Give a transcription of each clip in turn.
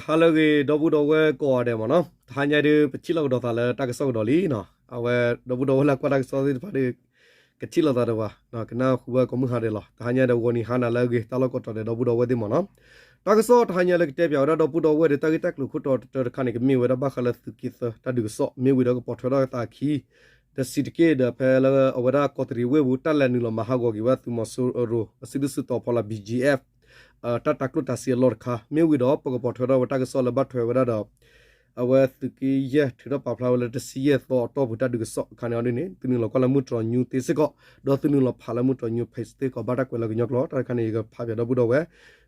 ဟါလၢအဂ့ၤ ဒီပုၢ်ဒီဝဲၢ်ကိးဂၤဒဲးမ့ၢ်နီၤ, တဟါညါဒုး ပထံၣ်လိာ်ကဒီးသးလၢတၢ်ကစီၣ်ကဒီးလံနီၤ, အဝဲဒီပုၢ်ဒီဝဲၢ်လၢကွၢ်တၢ်ကစီၣ်သ့ၣ်တဖၣ်ဒီး ကထံၣ်လိာ်သးဒီးပှၤ ကနၢ်ဟူဝဲကိးမုၢ်ဟါဒဲးလီၤ. တဟါညါဒီးဂီၤနံၤဟါနၤလၢအဂ့ၤ တၢ်လီၢ်ကိးတီၤဒဲး ဒီပုၢ်ဒီဝဲၢ်သ့ၣ်မ့ၢ်နီၤ, တၢ်ကစီၣ်တဟါညါလၢကတဲပၠးဝဲဒၣ်ဒီပုၢ်ဒီဝဲၢ်ဒီး တၢ်ဂ့ၢ်တၢ်ကျိၤခိၣ်တီတၢတခါန့ၣ် ကမ့ၢ်ဝဲဒၣ်ဘၣ်ဃးလၢသုးက့သၢတၢ်ဒုးကစီၣ် မ့ၢ်ဝံၤဒီးကပိာ်ထွဲထီၣ်သးအခံ တဆံးတက့ၢ်ဒီး ဖဲလၢအဝဲဒၣ်ကီးတရံးဝ့ၢ်ပူၤ တၢ်လဲၤနုာ်လီၤမၤဟးဂီၤက့ၤဝဲဒၣ်သုးမီၤစိရိၤ အစုဒုၣ်စုတီၤဖီလာ် ဘီၣ်ကၠံၣ်အ့ၣ်ဖ် တၢ်တၤကျိၣ်တၤစ့အလီၢ်တခါ မ့ၢ်ဝံၤဒီးပကပိာ်ထွဲထီၣ်ဝဲတၢ်ကစီၣ်လၢဘၣ်ထွဲဝဲဒၣ်ဒီး အဝဲသုးက့ယဲၢ်ထုးထီၣ်ပာ်ဖျါဝဲလၢတဆံယဲၢ်သီအတီၢ်ပူၤ တၢ်ဒုးကစီၣ်အခါန့ၣ်အီၤဒ်န့ၣ် သုနုာ်လီၤကွၢ်လၢမုၢ်တြီၤ news သ့စ့ၢ်ကီး ဒီးသုနုာ်လီၤဖးလၢမုၢ်တြီၤ news page သ့စ့ၢ်ကီး ဘၣ်တၢ်ကွဲးလၢကညီကျိာ် တၢ်တခါန့ၣ် ယကဖးပၠးဒီပုၢ်ဒီဝဲၢ်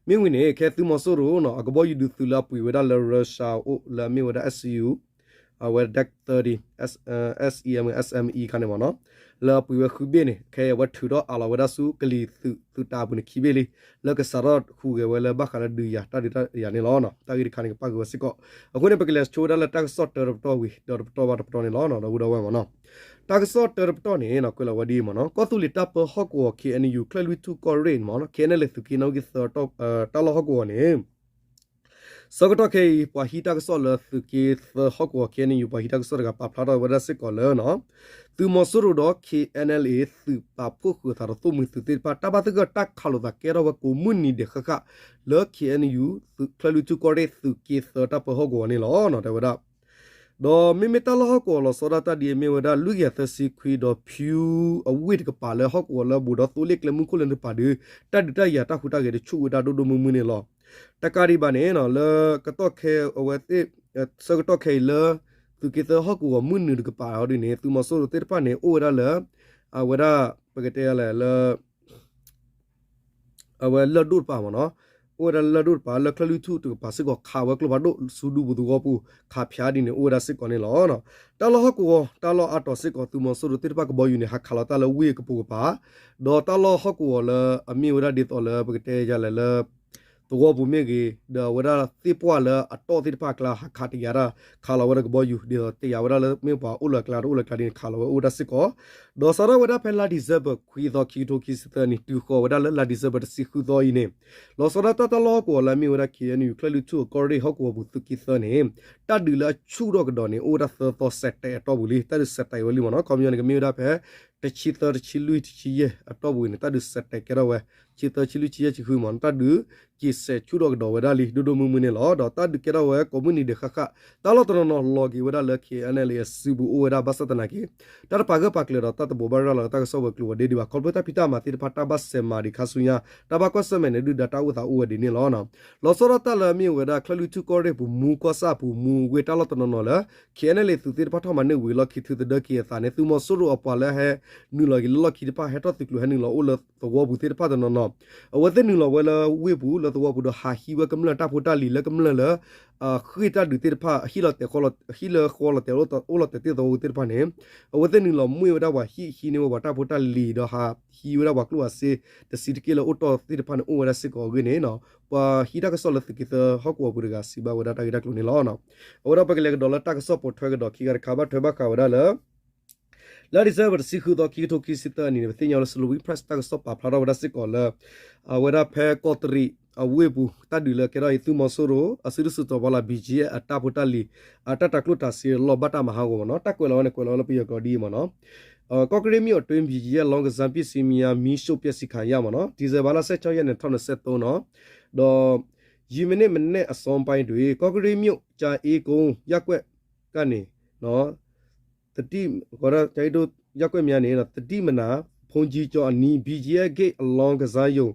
မ့ၢ်ဝံၤန့ၣ် ခဲသုးမီၤစိရိၤနီၤ အကဘီယူၤဒုးသုးလၢအပှ့ၤဝဲဒၣ်လၢ Russia အအိၣ်လၢအမ့ၢ်ဝဲဒၣ် S U အဝဲ Deck thirty SEM SME ခါန့ၣ်မ့ၢ်နီၤ, လၢအပှ့ၤဝဲဃုဘ့ၣ်န့ၣ် ခဲအံၤအဝဲထုးထီၣ်အးလီၤဝဲဒၣ်ဆူကလံၤသုးသုးတၢ်အပူၤန့ၣ်ခံဘ့ၣ်လံ, လၢကစးထီၣ်ဟူးဂဲၤဝဲလၢဘၣ်ဃးလၢဒုးယၤတၢ်ဒုးတၢ်ယၤန့ၣ်လီၤ. တၢ်ဂ့ၢ်တခါန့ၣ် ကပာ်ဃုာ်ဝဲစ့ၢ်ကီး. အဃိန့ၣ် ပကလဲၤဆိဝဲဒၣ်လၢတၢ်ကစီၣ်တၢတပတီၢ်ဝံၤ ဒီးတပတီၢ်ဘၣ်တပတီၢ်န့ၣ်လီၤ ဒီပုၢ်ဒီဝဲၢ်မ့ၢ်နီၤ. တၢ်ကစီၣ်တၢတပတီၢ်န့ၣ် ကွဲးလီၤဝဲဒ်အံၤမ့ၢ်နီၤ, ကီၢ်သူလ့ၤတၢ်ပၢဟီၣ်ကဝီၤ K N U ချၢၣ်လွံၢ်ထူၣ်ကီၢ်ရ့ၣ်မ့ၢ်နီၤ, K N L A သုးက့နီၣ်ဂံၢ်သၢ တၢ်လီၢ်ဟီၣ်ကဝီၤန့ၣ် ဆၢကတီၢ်ခဲအံၤ ပှၤဟံးတၢ်ကစီၣ်လၢသုးက့သၢဟီၣ်ကဝီၤ K N U ပှၤဟံးတၢ်ကစီၣ်တဂၤ ပာ်ဖျါထီၣ်ဝဲဒၣ်စ့ၢ်ကီးလၢ သုးမီၤစိရိၤဒီး K N L A သုးပာ်ဖှိၣ်ဃုာ်အသးဒီးသိၣ်မှံၤသုးသ့ၣ်တဖၣ် တၢ်ဘၣ်သဂၢၢ်တၢ်ခးလိာ်သးကဲထီၣ်ဝဲကိးမုၢ်နံၤဒဲးဃၣ်ဃၣ်လၢ K N U ချၢၣ်လွံၢ်ထူၣ်ကီၢ်ရ့ၣ်သုးက့သၢတၢ်ပၢဟီၣ်ကဝီၤန့ၣ်လီၤ တဲဝဲဒၣ် ဒီးမ့မ့ၢ်တၢ်လီၢ်ဟီၣ်ကဝီၤလီၤဆီဒၣ်တၢ်ဒ်အမ့ၢ်ဝဲဒၣ် လွံၢ်ကယၤသၢဆံခွံ ဒီးဖၠူအဝ့ၢ်တကပၤလၢ ဟီၣ်ကဝီၤလၢအဘူးဒီးသိလ့ၣ်ကျဲမုၢ်ခိၣ်လၢတကပၤဒီး တၢ်ဒုးတၢ်ယၤတၢ်ဟူးတၢ်ဂဲၤတဆူၣ်ဝဲဒၣ်ဒိၣ်ဒိၣ်မုၢ်မုၢ်န့ၣ်လီၤ. တကးဒံးဘၣ်န့ၣ် လၢကတီၢ်ခဲအဝဲသ့ၣ် ဆၢကတီၢ်ခဲအံၤလၢ သုးက့သၢဟီၣ်ကဝီၤမုၢ်နုာ်တကပၤအီၤဒ်န့ၣ် သုးမီၤစိရိၤသ့ၣ်တဖၣ်န့ၣ် အိၣ်ဝဲဒၣ်လၢ အဝဲဒၣ် ပကတဲလဲၣ်လၢ အဝဲလၢၢ်ဒိၣ်တပၤမ့ၢ်နီၤ, အိၣ်ဝဲဒၣ်လၢၢ်ဒိၣ်တပၤ လၢချၢၣ်လွံၢ်ထူၣ်တကပၤစ့ၢ်ကီး ခးဝဲကျိဖးဒိၣ်ဆူဒူပူၤသဝီပူၤ ခးဖၠါဒ်န့ၣ် အိၣ်ဝဲဒၣ်စ့ၢ်ကီးန့ၣ်လီၤ. တၢ်လီၢ်ဟီၣ်ကဝီၤ တၢ်လီၢ်အါတီၤစ့ၢ်ကီး သုးမီၤစိရိၤသ့ၣ်တဖၣ်ကဘီယူၤန့ၣ် ဟးခးလီၤတၢ်လၢဝ့ၢ်ကပိာ်ကပၤ, ဒီးတၢ်လီၢ်ဟီၣ်ကဝီၤလၢအမ့ၢ်ဝဲဒၣ်ဒ်သိးလၢပကတဲယၤလဲၣ်လၢ သဝီပူၤမ့ၢ်ဂ့ၤ, ဒီးအဝဲဒၣ်သ့ၣ်ပှၢ်လၢအတီၢ်သ့ၣ်တဖၣ်အကျါ ဟးခးတယာ်တၢ် ခးလီၤဝဲဒၣ်ကဘီယူၤ ဒ်သိးတယာ်ဝဲဒၣ်လၢမ့ၢ်ပှၤအိၣ်လၢအကျါတအိၣ်လၢအကျါဒ်န့ၣ် ခးလီၤဝဲအိၣ်ဝဲဒၣ်စ့ၢ်ကီး, ဒီးစးထီၣ်ဝဲဒၣ်ဖဲလါ December ခွံသီ ခံကထိခံဆံသၢနံၣ် တုၤဃီၤဝဲဒၣ်လၢလါ December တဆံဃုသီအံၤန့ၣ် လီၤဆီဒၣ်တၢ်တၢ်လီၢ်ဟီၣ်ကဝီၤလၢအမ့ၢ်ဝဲဒၣ် K N U ချၢၣ်လွံၢ်ထူၣ်အကီၢ်ရ့ၣ်ဟီၣ်ကဝီၤပူၤသုးက့သၢန့ၣ် တၢ်ဒုးလၢအဆူၣ်ထီၣ်ကဒီးန့ၣ် အိၣ်ဝဲဒၣ်သၢသီစဲးတဲာ်အတီၢ်ပူၤလံ, တၢ်ဒုးစဲးတဲာ်ဝဲလံမ့ၢ်နီၤ, ခီပညီန့ၣ် ကမ့ၢ်ဝဲဒၣ်ဖဲ တဆံသၢ တဆံလွံၢ် တဆံယဲၢ်အတီၢ်ပူၤန့ၣ် တၢ်ဒုးစဲးတဲာ်ကဲထီၣ်ဝဲ တဆံသၢ တဆံလွံၢ် တဆံယဲၢ် တဆံဃုမ့ၢ်နီၤ, တၢ်ဒုးက့ၤစဲးဆူၣ်ထီၣ်ကဒီးဝဲဒၣ်လံ ဒိၣ်ဒိၣ်မုၢ်မုၢ်န့ၣ်လီၤ. ဒီးတၢ်ဒုးကဲထီၣ်ဝဲကိးမုၢ်နံၤဒဲးဃၣ်ဃၣ် တၢ်လီၢ်တနီၤနီၤလီၤက့ၤဝဲဒၣ်လၢ K N L A အစုပူၤအိၣ်ဝဲဒၣ် ဘၣ်ဆၣ်သနာ်က့ တၢ်တပာ်ဂၢၢ်ပာ်ကျၢၤဒီးတၢ်တဘိးဘၣ်ရၤလီၤလၢတၢ်ကစီၣ်ဝဲၤကျိၤဝဲၤဒ့ဒံးဘၣ်, ခီဖျိတၢ်ဖံးတၢ်မၤသ့ၣ်တဖၣ် တၢ်ဘၣ်စဲးမၤဒံးခါဆူညါ တၢ်ဘၣ်ကွၢ်ဆၢၣ်မဲာ်န့ၣ် ဒုၣ်ဒါတၢ်အိၣ်သးအိၣ်ဝဲဒ်န့ၣ်လီၤ. လီၤဆီဒၣ်တၢ်လၢအမ့ၢ်ဝဲဒၣ် ချၢၣ်လွံၢ်ထူၣ်ကီၢ်ရ့ၣ်ပူၤ မူၤကီၢ်ဆၣ်ပူၤ မူၤဝ့ၢ်တၢ်လီၢ်တနီၤနီၤလၢ K N L A သုးသ့ၣ်တဖၣ်ထီၣ်မၤန့ၢ်ဝံၤအလီၢ်ခံ ထုးသဒၢက့ၤအသးန့ၣ် သုးမီၤစိရိၤအပှၤလၢအဟဲနုာ်လီၤက့ၤလၢလီၢ်ခံတဖၣ် ဟဲထီၣ်သုးကျိၤဟဲနုာ်လီၤအိၣ်လၢသဝီပူၤသ့ၣ်တဖၣ်တနီၤနီၤ, အဝဲသ့ၣ်နုာ်လီၤဝဲလၢဝ့ၢ်ပူၤလၢသဝီပူၤဒီးဟးဟံးဝဲကမျၢၢ်တၢ်ဖိတၢ်လံၤလၢကမျၢၢ်လၢ အဃ့ၢ်တၢ်ဒုးသ့ၣ်တဖၣ် ဟံၣ်လီၤတဲာ် ဟံၣ်လၢဃီလီၤတဲာ်အိၣ်လီၤတဲာ်တ့ၢ်သဝီပူၤသ့ၣ်တဖၣ်န့ၣ် အဝဲသ့ၣ်နုာ်လီၤမ့ၢ်ဝဲဒၣ်ပှၤဟံၣ် ဟံးန့ၢ်ဝဲပှၤတၢ်ဖိတၢ်လံၤဒီးဟးဟံးဝဲဒၣ်ပှၤကျိၣ်အစ့ တဆံးတက့ၢ်လၢအိၣ်တီၢ်သ့ၣ်တဖၣ်န့ၣ် အိၣ်ဝဲဒၣ်စ့ၢ်ကီးအဂ့ၢ်န့ၣ် ပှၤဟံးတၢ်ကစီၣ်လၢသုးက့သၢဟီၣ်ကဝီၤပူၤတဂၤစံးဘၣ်ဝဲဒၣ်တၢ်ဂ့ၢ်တၢ်ကျိၤန့ၣ်လီၤ. အဝဲဒၣ်ပကလဲၤကဒီးလၢတၢ်ကစီၣ်ပိာ်ထွဲကဒီးခံခါတခါ ဘၣ်ထွဲဘၣ်ဃးဝဲဒၣ်လၢ လါ December တဆံဃုသီ ခံကထိခံဆံသၢနံၣ်န့ၣ် ပသ့ၣ်ညါလၢ Salween Press တၢ်ကစီၣ်ပာ်ဖျါထီၣ်ဝဲဒၣ်စ့ၢ်ကီးလၢ အဝဲဒၣ်ဖဲကီးတရံးအဝ့ၢ်ပူၤ တၢ်ဒုးလၢကဲထီၣ်အံၤ သုးမီၤစိရိၤ အစုဒုၣ်စုတီၤဖီလာ် ဘီၣ်ကၠံၣ်အ့ၣ်ဖ် အတၢ်ဖိတၢ်လံၤ အတၢ်တၤကျိၣ်တၤစ့အလီၢ် ဘၣ်တၢ်မၤဟးဂီၤမ့ၢ်နီၤ, တၢ်ကွဲးလီၤဝဲန့ၣ် ကွဲးလီၤဝဲလၢပယီၤကျိာ်ဒ်အံၤမ့ၢ်နီၤ, ကော့ကရိတ်မြို့အတွင်း ဘီၣ်ကၠံၣ်အ့ၣ်ဖ် လောင်းကစားပစ်စင်များ မီးရှို့ဖျက်ဆီးခံရမ့ၢ်နီၤ, ဒီစဘၢၣ်လါ ဆယ့်ခြောက်ရက်နေ့ နှစ်ထောင့်နှစ်ဆယ့်သုံးနီၤ, ဒီး ယီးမီးနံး မနက်အစောပိုင်းတွင် ကော့ကရိတ်မြို့ ကြာအင်းကုန်းရပ်ကွက်ကနေ သတိ ရပ်ကွက်များနှင့် သတိမနား ဘုန်းကြီးကျောင်းအနီး ဘီၣ်ကၠံၣ်အ့ၣ်ဖ် ဂိတ် အလောင်းကစားရုံ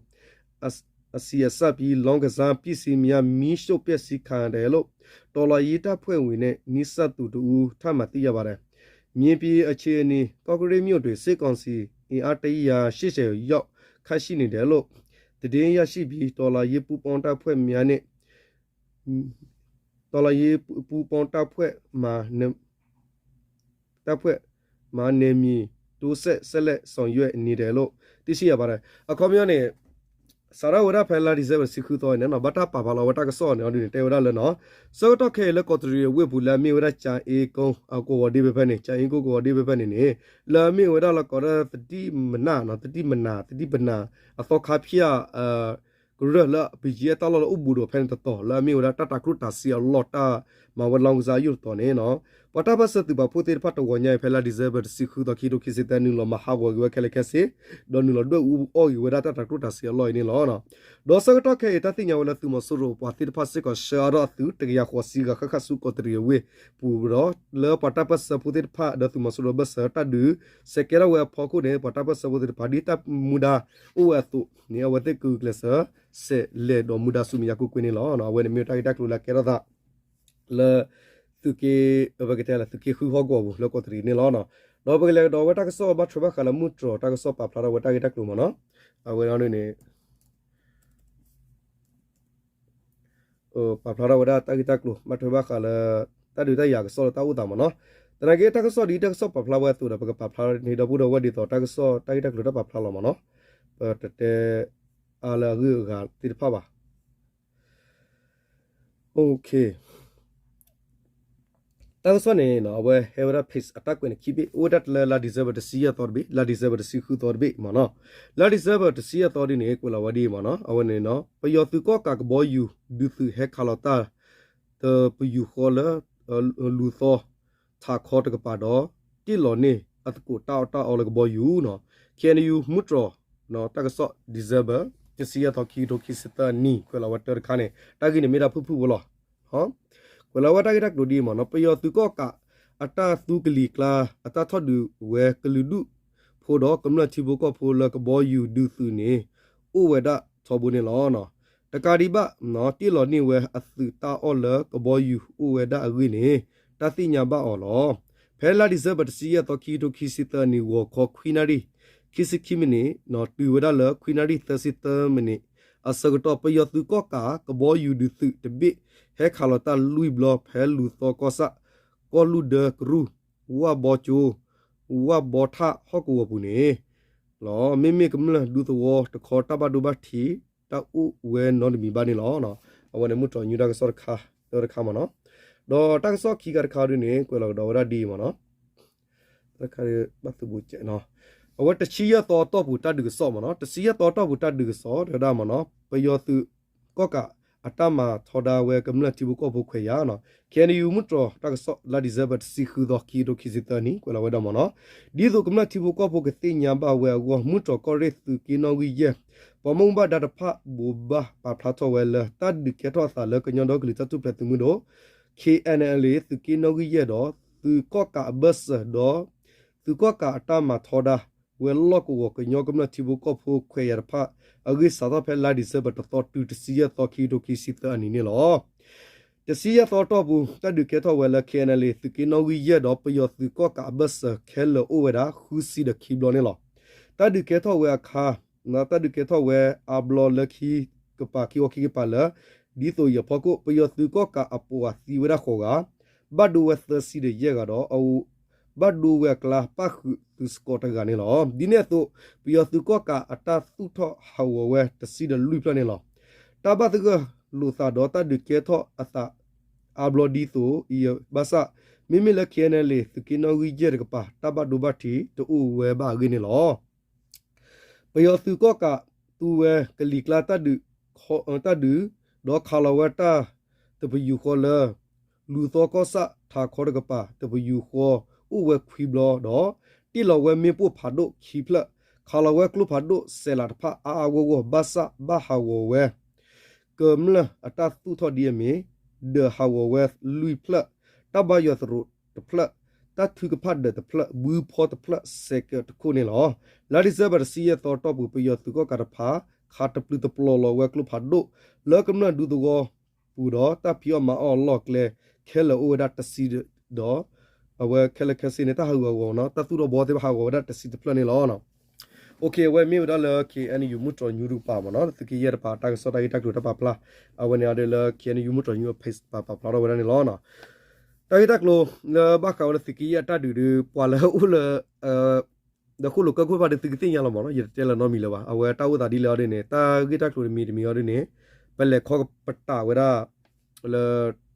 အဆီအစပ်ပြီး လောင်းကစားပစ္စည်းများ မီးရှို့ဖျက်ဆီးခံရတယ်လို့ တော်လှန်ရေးတပ်ဖွဲ့ဝင်နဲ့ နီးစပ်သူတစ်ဦးထံမှ သိရပါတယ်။ မြေပြင်အခြေအနေ ကော့ကရိတ်မြို့တွင် စစ်ကောင်စီအင်အား တစ်ရာရှစ်ဆယ် ရောက်ခန့်ရှိနေတယ်လို့ သတင်းရရှိပြီး တော်လှန်ရေးပူးပေါင်းတပ်ဖွဲ့များနဲ့ တော်လှန်ရေးပူးပေါင်းတပ်ဖွဲ့မှ တပ်ဖွဲ့မှ နယ်မြေတိုးချဲ့ ဆက်လက်ဆောင်ရွက်နေတယ်လို့ သိရှိရပါတယ် အခီပညီန့ၣ် စးထီၣ်ဝဲဒၣ်ဖဲလါ December တဆံဃုသီန့ၣ်နီၤ ဘၣ်တၢ်ပာ်ဖျါလီၤဝဲတၢ်ကစီၣ်န့ၣ်အီၤဒ်န့ၣ် တဲဝဲဒၣ်လၢနီၤ ဆၢကတီၢ်ခဲအံၤလၢကီးတရံးအဝ့ၢ်ပူၤလၢအမ့ၢ်ဝဲဒၣ် ကၠၤအ့ကီၢ်ကဝီၤဒ့ဖဲဖဲန့ၣ် ကၠၤအ့ကီၢ်ကဝီၤဒ့ဖဲဖဲန့ၣ်န့ၣ် လၢအမ့ၢ်ဝဲဒၣ်လၢကိးဒၣ် သတိမနာ်နီၤ သတိမနာ် သတိပနာ် အသီခါဖၠၣ် ကရၢၢ်လၢ ပယီၤ တၢ်လီၢ်လၢအိၣ်ဘူးဒီးဖဲန့ၣ်တတီၤ လၢအမ့ၢ်ဝဲဒၣ်တၢ်တၤကျိၣ်တၤစ့အလီၢ်တၢ်မၤဝဲလီၤကစၢ်ယိၣ်တတီၤန့ၣ်နီၤ, ပှၤတၢ်ပၢၢ်ဆၢသုးပာ်ဖှိၣ်သ့ၣ်တဖၣ်တဂီၤညါအံၤ ဖဲလါ December တဆံဃုသီ ခံကထိခံဆံသၢ နုာ်လီၤမၤဟးဂီၤက့ၤဝဲခဲလၢာ်ခဲဆ့ ဒီးနုာ်လီၤဒွဲၣ်အူအီၣ်က့ၤဝဲဒၣ်တၢ်တၤကျိၣ်တၤစ့အလီၢ်အံၤန့ၣ်လီၤ. ဒီးဆၢကတီၢ်ခဲအံၤ တၢ်သ့ၣ်ညါဝဲလၢသုးမီၤစိရိၤပှၤသ့ၣ်တဖၣ်စ့ၢ်ကီးဆှၢအါထီၣ်အသုး တကယၤဃိးဆံဂၤဃၣ်ဃၣ်ဆူကီးတရံးအဝ့ၢ်ပူၤဒီး လၢပှၤတၢ်ပၢၢ်ဆၢဖိသ့ၣ်တဖၣ်ဒီးသုးမီၤစိရိၤဘၢၣ်စၢၤတၢ်ဒုး စဲးကဲထီၣ်ဝဲအဖီခိၣ်န့ၣ် ပှၤတၢ်ပၢၢ်ဆၢဖိသ့ၣ်တဖၣ် ဒ်တၢ်မူဒါအိၣ်ဝဲအသိးန့ၣ် အဝဲသ့ၣ်ကဂုာ်ကျဲးစၢး စဲးလဲၤဒီးမူဒါဆူမဲာ်ညါကွ့ၢ်ကွ့ၢ်န့ၣ်လီၤ. အဝဲန့ၣ်မ့ၢ်တၢ်ဂ့ၢ်တၢ်ကျိၤလၢအကဲထီၣ်သး လၢ သုးက့ အဝဲကတဲလၢသုးက့ဃုဟီၣ်ကဝီၤပူၤလၢကီးတရံးန့ၣ်လီၤ. ဒီးပကလဲၤကဒီးဝဲတၢ်ကစီၣ်ဘၣ်ထွဲဘၣ်ဃးလၢမုၢ်တြီၤတၢ်ကစီၣ်ပာ်ဖျါထီၣ်ဝဲတၢ်ဂ့ၢ်တၢ်ကျိၤမ့ၢ်နီၤ, အဝဲဒၣ်န့ၣ် ပာ်ဖျါထီၣ်ဝဲဒၣ်တၢ်ဂ့ၢ်တၢ်ကျိၤ ဘၣ်ထွဲဘၣ်ဃးလၢ တၢ်ဒုးတၢ်ယၤကစီၣ်လၢတၢ်အိၣ်သးမ့ၢ်နီၤ, သနာ်က့တၢ်ကစီၣ်ဒ်တၢ်ကစီၣ်ပာ်ဖျါဝဲအသိးဒီး ပကပာ်ဖျါန့ၣ်ဒီပုၢ်ဒီဝဲၢ်ဒ်သိးတၢ်ကစီၣ်တၢ်ဂ့ၢ်တၢ်ကျိၤတၢ်ပာ်ဖျါလီၤမ့ၢ်နီၤ, ပတတဲ အါလၢအဂုၤအဂၤသ့ၣ်တဖၣ်ဘၣ်. တၢ်ကစီၣ်န့ၣ် အဝဲဟဲဝဲဒၣ် page အတၢ်ကွဲးန့ၣ်ခံဘ့ၣ် အိၣ်ဝဲဒၣ်တလၢလါ December တဆံယဲၢ်သီတဘ့ၣ် လါ December တဆံဃုသီတဘ့ၣ်မ့ၢ်နီၤ, လါ December တဆံယဲၢ်သီဒ်န့ၣ် ကွဲးလီၤဝဲဒ်အံၤမ့ၢ်နီၤ, အဝဲန့ၣ်နီၤ ပယီၤသုးကီၣ်ကးကဘီယူၤဒုးသုးဟဲခးလီၤတၢ် တပယူာ်ဃီလၢ လူၤသီ ထးခီတကပၤဒီး တ့ၢ်လီၤန့ၢ်အသကိးတၢ်အီၣ်တၢ်အီလၢကဘီယူၤနီၤ, KNU မုၢ်တြီၤ တၢ်ကစီၣ် December တဆံယဲၢ်သီ ခံကထိခံဆံသၢအနံၤ ကွဲးလီၤဝဲတၢ်တခါန့ၣ် တၢ်ဂ့ၢ်န့ၣ်မ့ၢ်ဒၣ်ဖုၣ်ဖုၣ်ဖိလီၤ. ကွဲးလီၤဝဲတၢ်ဂ့ၢ်တၢ်ကျိၤဒ်အံၤမ့ၢ်နီၤ, ပယီၤသုးကီၣ်ကး အတၢ်သူကလံၤကျါ အတၢ်ထီၣ်ဒုးဝဲကလုာ်ဒူၣ်ဖိဒီးကမျၢၢ်ထံဖိကီၢ်ဖိလၢကဘီယူၤဒုးသုးန့ၣ် အိၣ်ဝဲဒၣ်ထီဘိန့ၣ်လီၤ. တကးဒံးဘၣ် တ့ၢ်လီၤန့ၢ်ဝဲအသုးတၢ်အီၣ်လၢကဘီယူၤအိၣ်ဝဲဒၣ်အဂ့ၢ်န့ၣ် တၢ်သ့ၣ်ညါဘၣ်အီၤလီၤ. ဖဲလါ December တဆံယဲၢ်သီ ခံကထိခံဆံသၢနံၣ် ဂီၤခီခွံနၣ်ရံၣ် ခံဆံခံမံးနံး တုၤဝဲဒၣ်လၢခွံနၣ်ရံၣ်သၢဆံသၢမံးနံး အဆၢကတီၢ် ပယီၤသုးကီၣ်ကး ကဘီယူၤဒုးသုးတဘ့ၣ် ဟဲခးလီၤတၢ်လွံၢ်ဘျီ ဖဲလူၤသီကီၢ်ဆၣ် ကီၢ်လူၢ်ဒၢကရူၢ် ဝၣ်ဘီကၠိ ဝၣ်ဘီထၣ်ဟီၣ်ကဝီၤပူၤန့ၣ်လီၤ. မ့မ့ၢ်ကမျၢၢ်ဒူသဝီတခီတၢ်ဘၣ်ဒိဘၣ်ထံး တၢ်အိၣ်ဝဲနီတမံၤဘၣ်န့ၣ်လီၤ. အဝဲန့ၣ်မုၢ်တြီၤညူတၢ်ကစီၣ်တခါ တၢတခါမ့ၢ်နီၤ, ဒီးတၢ်ကစီၣ်ခံခါတခါဒ်န့ၣ် ကွဲးလီၤကဒီးဝဲဒၣ်ဒ်အံၤမ့ၢ်နီၤ တၢ်တခါဘၣ်သုးဘူးကဲးနီၤ, အဝဲတဆံယဲၢ်သီအတီၢ်ပူၤတၢ်ဒုးကစီၣ်မ့ၢ်နီၤ, တဆံယဲၢ်သီအတီၢ်ပူၤတၢ်ဒုးကစီၣ် တဲဝဲဒၣ်မ့ၢ်နီၤ ပယီၤသုးကီၣ်ကးအတၢ်မၤထီဒါဝဲကမျၢၢ်ထံဖိကီၢ်ဖိခွဲးယာ်နီၤ, KNU မုၢ်တြီၤတၢ်ကစီၣ်လါ December တဆံဃုသီ ခံကထိခံဆံသၢနံၣ် ကွဲးလီၤဝဲဒၣ်မ့ၢ်နီၤ, ဒ်သိးကမျၢၢ်ထံဖိကီၢ်ဖိကသ့ၣ်ညါဘၣ်ဝဲအဂီၢ် မုၢ်တြီၤကီၢ်ရ့ၣ်သုးက့နီၣ်ဂံၢ်ယဲၢ် ပှၤမူဘၣ်ဒါတဖၣ်ဘိးဘၣ်ပာ်ဖျါထီၣ်ဝဲလၢ တၢ်ဒုးကဲထီၣ်အသးလၢကညီဒီကလုာ်တၢ်ထူၣ်ဖျဲးသုးမုၢ်ဒိၣ် KNLA သုးက့နီၣ်ဂံၢ်ယဲၢ်ဒီး သုးကီၣ်ကးအဘၢၣ်စၢၤဒီး သုးကီၣ်ကးအတၢ်မၤထီဒါ ဝဲလီၢ်ကဝီၤကညီကမျၢၢ်ထံဖိကီၢ်ဖိခွဲးယာ်တဖၣ် အဂ့ၢ်စးထီၣ်ဖဲလါ December တသီတုၤတဆံယဲၢ်သီ ခံကထိခံဆံသၢအနံၤန့ၣ်လီၤ. တဆံယဲၢ်သီတီၢ်ပူၤ တၢ်ဒုးကဲထီၣ်ဝဲလၢ KNLA သုးက့နီၣ်ဂံၢ်ယဲၢ်ဒီး ပယီၤသုးကီၣ်ကးအဘၢၣ်စၢၤခဲလၢာ်အိၣ်ဝဲဒၣ် ဃုဆံဒီးခံဘျီန့ၣ်လီၤ. တၢ်ဒုးကဲထီၣ်ဝဲအခါ တၢ်ဒုးကဲထီၣ်ဝဲအါဘျီလၢခံကပၤ ခံဝီခံကပၤလၢ ဒ်သိးအံၤအဖီခိၣ် ပယီၤသုးကီၣ်ကးအပှၤသံဝဲဒၣ်ဃိးဂၤ ဘၣ်ဒိဝဲသၢဆံဒီးယဲၢ်ဂၤဒီး အ ဘၣ်ဒိဝဲအကျါပၣ်ဃုာ်သုးစကီးတဂၤန့ၣ်လီၤ. ဒ်န့ၣ်အသိး ပယီၤသုးကီၣ်ကးအတၢ်သူၣ်ထီၣ်ဟးဂီၤဝဲတဆံဒီးလွံၢ်ဖျၢၣ်န့ၣ်လီၤ. တၢ်ဘၣ်သဂၢၢ်လိာ်သးဒီးတၢ်ဒုးကဲထီၣ်အသးအါဘျီဒ်သိးအံၤဘၣ်ဆၣ် မ့မ့ၢ်လၢ KNLA သုးက့နီၣ်ဂံၢ်ယဲၢ်တကပၤ တၢ်ဘၣ်ဒိဘၣ်ထံးတအိၣ်ဝဲဘၣ်အဂ့ၢ်န့ၣ်လီၤ. ပယီၤသုးကီၣ်ကးသူဝဲကလံၤကျါတၢ်ဒုး တၢ်ဒုး ဒီးခးလီၤဝဲတၢ်တပယူာ်ဃီလၢ လူၤသီကီၢ်ဆၣ်ထးခီတကပၤ တပယူာ်ဃီအိၣ်ဝဲခွံဘျီဒီး တ့ၢ်လီၤဝဲမ့ၣ်ပိၢ်ဖးဒိၣ်ခံဖျၢၣ် ခးလီၤဝဲကျိဖးဒိၣ်စဲးလးတဖၣ်အါအါဂီၢ်ဂီၢ် ဘၣ်ဆၣ်ဘၣ်ဟးဂီၤဝဲ ကမျၢၢ်အတၢ်သူၣ်ထီၣ်ဒ်အမ့ၢ် ဒၢးဟးဂီၤဝဲလွံၢ်ဖျၢၣ်, တၢ်ဘါယွၤသရိးတဖျၢၣ်, တၢ်ထုကဖၣ်ဒၢးတဖျၢၣ်, ဘုဖီတဖျၢၣ် စဲးကၢးတခိၣ်န့ၣ်လီၤ. လါ December တဆံယဲၢ်သီတီၢ်ပူၤ ပယီၤသုးကီၣ်ကးတဖၣ် ခးတပျုာ်တပျီၤလီၤဝဲကျိဖးဒိၣ် လၢကမျၢၢ်ဒူသဝီပူၤဒီး တၢ်ဖံးအီၣ်မၤအီၣ်အလီၢ်အကျဲ ခဲလၢာ်အိၣ်ဝဲဒၣ်တဆံဒီး အဝဲခဲလၢာ်ခဲဆ့န့ၣ် တၢ်ဟးဂူာ်ဟးဂီၤနီၤ တၢ်သူၣ်ထီၣ်ဘီသ့ၣ်တဖၣ်ဟးဂီၤဝဲဒၣ်တဆံတဖျၢၣ်န့ၣ်လီၤ. အဝဲမ့ၢ်ဝဲဒၣ်လၢ KNU မုၢ်တြီၤညူတကပၤမ့ၢ်နီၤ သုးက့ယဲၢ်တကပၤ တၢ်ကစီၣ်တၢ်ဂ့ၢ်တၢ်ကျိၤတၢ်ပာ်ဖျါ အဝဲန့ၣ်အီၤဒီးလၢ KNU မုၢ်တြီၤညူအ page ပာ်ဖျါထီၣ်ဝဲဒၣ်န့ၣ်လီၤ. တၢ်ဂ့ၢ်တၢ်ကျိၤလၢဘၣ်ဃးဝဲလၢသုးက့ယဲၢ်အတၢ်ဒုးဒီး ပှၤလၢအအိၣ်လၢ ဒီးဃိၣ်လိာ်ကၢၢ်ခိၣ်တဖၣ်ဒီး သုကသ့ၣ်ညါလီၤမ့ၢ်နီၤ ယတတဲလၢၤနီတမံၤလၢၤဘၣ်. အဝဲတၢ်အိၣ်သးဒ်လဲၣ်အီၤဒ်န့ၣ် တၢ်ဂ့ၢ်တၢ်ကျိၤတမံၤတမံၤအီၤဒ်န့ၣ် ပလဲၤခီပတာ်ဝဲဒၣ် လၢ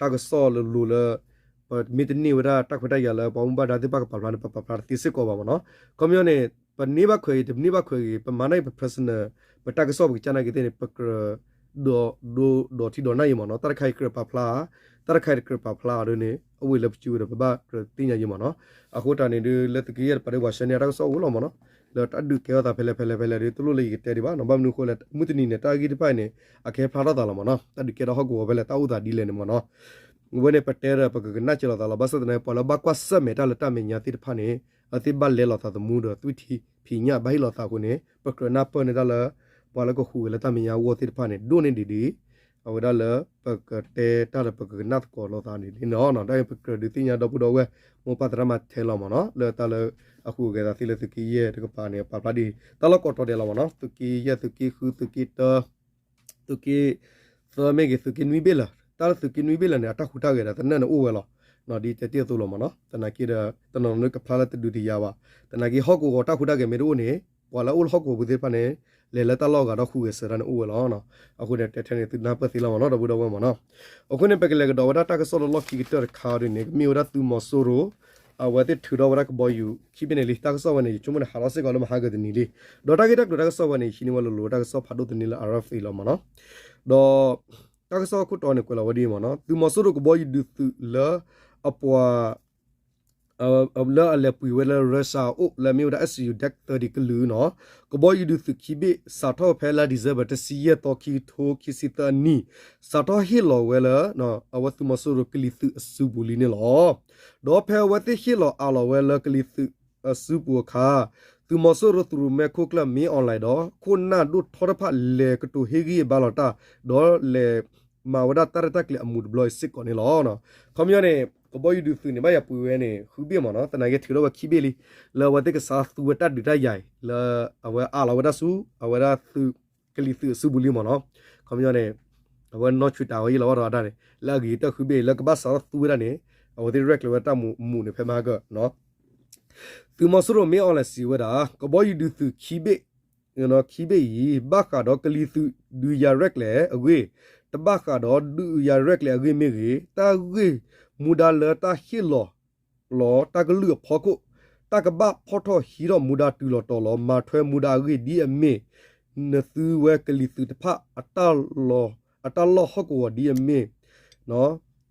တၢ်ကစီၣ်လိၤလိၤလၢ ပမ့ၢ်တန့ၢ်ဝဲဒၣ်တၢ်ခွဲးတၢ်ယာ်လၢပှၤမူဘၣ်ဒါသ့ၣ်တဖၣ်ကပာ်ဖျါန့ၣ် ပပာ်ဖျါတသ့စ့ၢ်ကီးဘၣ်မ့ၢ်နီၤ. ခီပညီန့ၣ် ပန့ၢ်ဘၣ်ခွဲးဂ့ၤ တန့ၢ်ဘၣ်ခွဲးဂ့ၤ ပမၤန့ၢ်ပ personal ပတၢ်ကစီၣ်ပကစၢ်နာ်က့ၤသ့ၣ်န့ၣ် ပကြၢး ဒိၣ်ဒိၣ်ထံဒိၣ်နၢ်ယံၤမ့ၢ်နီၤ, တၢ်တခါအံၤကြၢးပာ်ဖျါ, တၢ်တခါအံၤတကြၢးပာ်ဖျါအီၤဒ်န့ၣ် အဝ့ၢ်လၢပစုဝဲဒီးပဘၣ်ကြၢးသ့ၣ်ညါယံၤမ့ၢ်နီၤ. အဃိတၢ်န့ၣ်ဒ်လၢသုးက့ယဲၢ်တပၤဒ် ဝၤၡဲန့ၢ်တၢ်ကစီၣ်အိၣ်လီၤမ့ၢ်နီၤ, လၢတၢ်ဒုးကဲထီၣ်သးဖဲလဲၣ်ဖဲလဲၣ်ဖဲလဲၣ်ဒီး တလိၣ်လၢယကတဲဒံးဘၣ်နီၤ, ဘၣ်မနုၤအဃိလဲၣ် မုၢ်တနံၤန့ၣ် တၢ်ဂ့ၢ်တဖၣ်အံၤန့ၣ် အကဟဲဖျါထီၣ်သးလီၤမ့ၢ်နီၤ, တၢ်ဒုးကဲထီၣ်ဟီၣ်ကဝီၤဖဲလဲၣ် တၢ်အိၣ်သးဒ်လဲၣ်န့ၣ်မ့ၢ်နီၤ. အဝဲန့ၣ်ပတဲဒီးပကကနၣ်စဲၤလိာ်သးလီၤ, ဘၣ်ဆၣ်သနာ်က့ ပှၤလၢဘၣ်ကွၢ်ဆၢၣ်မဲာ်တၢ်လၢတၢ်မဲာ်ညါသ့ၣ်တဖၣ်န့ၣ် အဝဲသ့ၣ်ဘၣ်လဲလိာ်သးသမူဒီးသွံၣ်ထံဖံးညၣ်ဘၣ်ဟ့ၣ်လိာ်သးအဃိန့ၣ် ပကြၢးနၢ်ပၢၢ်န့ၢ်တၢ်လၢ ပှၤလၢကဟူးဂဲၤလၢတၢ်မဲာ်ညါအဂီၢ်သ့ၣ်တဖၣ်န့ၣ် ဒိၣ်န့ၢ်ဒံးဒံး အဝဲဒၣ်လၢ ပကတဲတၢ်ဒီးပကကနၣ်သကိးလိာ်သးန့ၣ်လီၤ. တၢ်အံၤပကြၢးဒုးသ့ၣ်ညါဒီပုၢ်ဒီဝဲၢ် မိၢ်ပၢ်သရၣ်သမါထဲလီၤမ့ၢ်နီၤ, လၢတၢ်လၢအဟူးဂဲၤသးသ့လၢသုးက့ယဲၢ်တကပၤန့ၣ် ပာ်ဖျါဒ်တၢ်လီၢ်ကိးတီၤဒဲးလီၤမ့ၢ်နီၤ, သုးက့ယဲၢ် သုးက့ဃု သုးက့တၢ သုးက့သၢမ့ၢ်ဂ့ၤ သုးက့နွံဘ့ၣ်လၢာ်, တၢ်လၢသုးက့နွံဘ့ၣ်လၢာ်န့ၣ် အတၢ်ဟူးတၢ်ဂဲၤဒီးတနၢၣ်န့ၣ်အိၣ်ဝဲလီၤ. ဒ်တဲတ့ၢ်အသိးလီၤမ့ၢ်နီၤ, သနာ်က့ဒီး တနီၤနီၤကဖျါလၢတဒုးတယၤဘၣ်, သနာ်က့ဟီၣ်ကဝီၤတၢ်ဟူးတၢ်ဂဲၤမ့ၢ်တအိၣ်န့ၣ် ပှၤလၢအအိၣ်လၢဟီၣ်ကဝီၤပူၤသ့ၣ်တဖၣ်န့ၣ် လဲၤလၢတၢ်လီၢ်အဂၤဒီးဟူးဂဲၤစၢၤတၢ်န့ၣ်အိၣ်ဝဲလီၤ. အဃိန့ၣ် တဲထဲန့ၣ် သုနၢ်ပၢၢ်သ့လီၤမ့ၢ်နီၤ ဒီပုၢ်ဒီဝဲၢ်မ့ၢ်နီၤ. အဃိန့ၣ် ပကလဲၤကဒီးဝဲဒၣ်တၢ်ကစီၣ်လၢလီၢ်ခံကတၢၢ်တခါအံၤဒ်န့ၣ် ကမ့ၢ်ဝဲဒၣ်သုးမီၤစိရိၤ အဝဲသ့ၣ်ထုးထီၣ်ဝဲဒၣ်ကဘီယူၤခံဘ့ၣ်န့ၣ်လံ. တၢ်ကစီၣ်ဝဲန့ၣ် ယဆိကမိၣ်န့ၣ် ဟးထီၣ်စ့ၢ်ကီးလၢမဟါကတနံၤလံ. ဒီးတၢ်ဂ့ၢ်တၢ်ကျိၤတၢ်ကစီၣ်ဝဲန့ၣ် ယဟံးန့ၢ်ဝဲလိၤလိၤတၢ်ကစီၣ်ဖးဒိၣ်တန့ၢ်လၢ RFA လီၤမ့ၢ်နီၤ. ဒီးတၢ်ကစီၣ်ခိၣ်တီန့ၣ် ကွဲးလီၤဝဲဒ်အံၤမ့ၢ်နီၤ, သုးမီၤစိရိၤကဘီယူၤဒုးသုးလၢ အပှၤ လၢအလဲၤပှ့ၤဝဲလၢ Russia အအိၣ် လၢအမ့ၢ်ဝဲဒၣ် S U Dash thirty ကလုာ်နီၤ, ကဘီယူၤဒုးသုးခံဘ့ၣ် စးထီၣ်ဖဲလါ December တဆံယဲၢ်သီ ခံကထိခံဆံသၢအနံၣ်, စးထီၣ်ဟ့ၣ်လီၤဝဲလၢ အဝဲသုးမီၤစိရိၤကလံၤသုးအစုပူၤလံန့ၣ်လီၤ. ဒီးဖဲအဝဲသ့ၣ်ဟ့ၣ်လီၤအးလီၤဝဲလၢကလံၤသုးအစုပူၤအခါ သုးမီၤစိရိၤသုးရိၣ်မဲခိၣ်ကျၢၢ် မင်းအောင်လှိုင် ဒီးခိၣ်နၢ်ဒိၣ်ထီတဖၣ် လဲၤကတိၤဟ့ၣ်ဂံၢ်ဘါလီၤတၢ် ဒီးလဲၤမၤဝဲဒၣ်တၢ်ရဲၣ်တၢ်ကျဲၤအမူးတဘျီအံၤစ့ၢ်ကီးန့ၣ်လီၤ. ခီပညီန့ၣ် ကဘီယူၤဒုးသုးန့ၣ် ဘၣ်ယၤပှ့ၤဝဲန့ၣ် ဃုဘ့ၣ်မ့ၢ်နီၤ, သနာ်က့ထုးထီၣ်ဝဲခံဘ့ၣ်လံ, လၢအဝဲသ့ၣ်ကစးသူဝဲတၢ်ဒုးတၢ်ယၤအံၤ လၢအဝဲအးလီၤဝဲဒၣ်ဆူ အဝဲဒၣ်သုးကလံၤသုးအစုပူၤလံမ့ၢ်နီၤ. ခီပညီန့ၣ် အဝဲနီၢ်ဆူးတၢ်ဝဲယံၤလီၤဝဲဒီးအတၢ်န့ၣ် လၢအဂ့ၤတၢ်ဃုဘ့ၣ် လၢကဘၣ်စးထီၣ်သူဝဲဒၣ်န့ၣ် အဝဲသ့ၣ်ရဲၣ်ကျဲၤဝဲတၢ်မူးန့ၣ် ဖဲမဟါက သုးမီၤစိရိၤ မင်းအောင်လှိုင် စံးဝဲဒၣ် ကဘီယူၤဒုးသုးခံဘ့ၣ် ခံဘ့ၣ်အံၤ ဘၣ်ဃးဒီးကလံၤသုးဒုးယၤရဲၣ်ကျဲၤအဂ့ၢ်, တဘၣ်ဃးဒီးဒုးယၤရဲၣ်ကျဲၤအဂ့ၢ်မ့ၢ်ဂ့ၤ, တၢ်ဂ့ၢ်မူဒါလၢတၢ်ဟ့ၣ်လီၤ လီၤတၢ်ကလုၢ်အဖီခိၣ်, တၢ်ကဘၣ်ဖီၣ်ထီၣ်ဟံးထီၣ်မူဒါတုၤလီၤတီၤလီၤ မၤထွဲမူဒါအဂ့ၢ်ဒ်အမ့ၢ် နသုဝဲကလံၤသုးတဖၣ် အတၢ်လီၢ်ဟီၣ်ကဝီၤဒ်အမ့ၢ်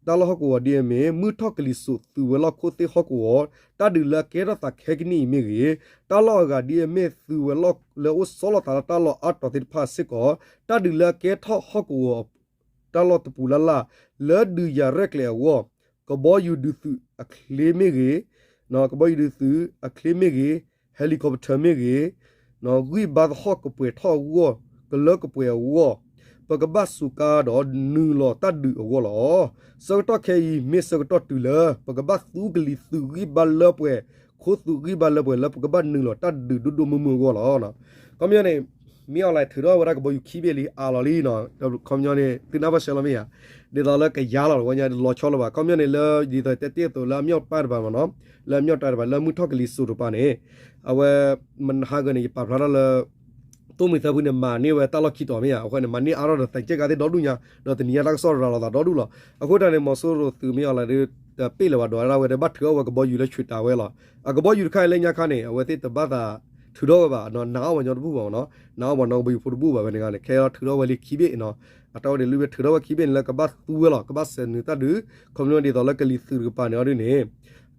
တၢ်လီၢ်ဟီၣ်ကဝီၤဒ်အမ့ၢ် မုၢ်ထီၣ်ကလံၤစိးသုးဝဲၤလီၢ်ခိၣ်သ့ၣ်ဟီၣ်ကဝီၤ တၢ်ဒုးလၢအကဲထီၣ်သးခဲကနံၣ်အံၤမ့ၢ်ဂ့ၤ, တၢ်လီၢ်အဂၤဒ်အမ့ၢ်သုးဝဲၤလီၢ်လၢအအိၣ်ဆီလီၤသးလၢတၢ်လီၢ်အါတီၤသ့ၣ်တဖၣ်စ့ၢ်ကီး တၢ်ဒုးလၢအကဲထီၣ်ဟီၣ်ကဝီၤ တၢ်လီၢ်တပူၤလၢ်လၢ် လၢဒုးယၤရဲၣ်ကျဲၤအဂီၢ် ကဘီယူၤဒုးသုးအချ့မ့ၢ်ဂ့ၤ, ကဘီယူၤဒုးသုးအချ့မ့ၢ်ဂ့ၤ, helicopter မ့ၢ်ဂ့ၤ, ဂံၢ်ဘါသဟီၣ်ကပှဲၤထီၣ်အဂီၢ် ကလၢကပှဲၤအဂီၢ် ပကဘၣ်စူးကါဒီးနုာ်လီၤတၢ်ဒုးအဂီၢ်လီၤ. ဆၢကတီၢ်ခဲအံၤ မ့ၢ်ဆၢကတီၢ်တုၤလၢ ပကဘၣ်သူကလံၤသုးဂံၢ်ဘါလၢပှဲၤ ခိၣ်သုးဂံၢ်ဘါလၢပှဲၤလၢပကဘၣ်နုာ်လီၤတၢ်ဒုးဒိၣ်ဒိၣ်မုၢ်မုၢ်အဂီၢ်လီၤ. ခီပညီန့ၣ် မင်းအောင်လှိုင် ထုးထီၣ်ဝဲဒၣ်ကဘီယူၤခံဘ့ၣ်လံ အးလီၤလံနီၤ, ခီပညီန့ၣ် သုနၢ်ပၢၢ်ဆၢလီၤမ့ၢ်ဧါ, ဒ်သိးလၢကယၤလီၤ တဝဲညါလီၤဆီလၢၤဘၣ်, ခီပညီန့ၣ်လၢ ဒ်သိးတဲတ့ၢ်အသိးလၢအမ့ၢ်အီၣ်ပၢ်တပၤမ့ၢ်နီၤ, လၢအမ့ၢ်အီၣ်တၢ်တပၤ လၢမုၢ်ထီၣ်ကလံၤစိးတပၤန့ၣ် အဝဲ မဟါကန့ၣ် ယပာ်ဖျါထီၣ်လၢ သိၣ်မှံၤသၢဖုန့ၣ် မၤန့ၢ်ဝဲတၢ်လီၢ်ခံတီၤမ့ၢ်ဧါ, အဃိန့ၣ် မၤန့ၢ်အါထီၣ်ဒီးသးကဲကါသ့ၣ်ဒီဒူၣ်ညါ, ဒီးတနံၤညါတၢ်ကစီၣ်ရၤလီၤသးဒီဒူၣ်လီၤ. အဃိတၢ်န့ၣ် မီၤစိရိၤသုးမ့ၢ်အီၤလၢ တပ့ၢ်လၢၤဘၣ်ဒီးဒၣ်ဝဲဒီးဘၣ်ထုးထီၣ်ဝဲကဘီယူၤလၢဆူးတၢ်ဝဲလီၤ. အကဘီယူၤတခါအံၤလၢညါခါန့ၣ် အဝဲသ့ၣ်တဘၣ်သးထုးထီၣ်ဝဲဘၣ်, နာ်အီၣ်ပှၤညီတဘူၣ်ဘၣ်နီၤ, နာ်အီၣ်ပှၤနီၣ်ကဘီယူၤဖိတဘူၣ်ဘၣ်ဝဲန့ၣ်ဂၤန့ၣ် ခဲအံၤထုးထီၣ်ဝဲလံခံဘ့ၣ်နီၤ, အတၢ်ဝဲဒၣ်လၢဝဲထုးထီၣ်ဝဲခံဘ့ၣ်န့ၣ်လၢကဘၣ်သူဝဲလီၤ, ကဘၣ်ဆဲးနုာ်တၢ်ဒုး, ခီပညီဒ်သိးလၢကလံၤသုးတကပၤန့ၣ်အီၤဒ်န့ၣ်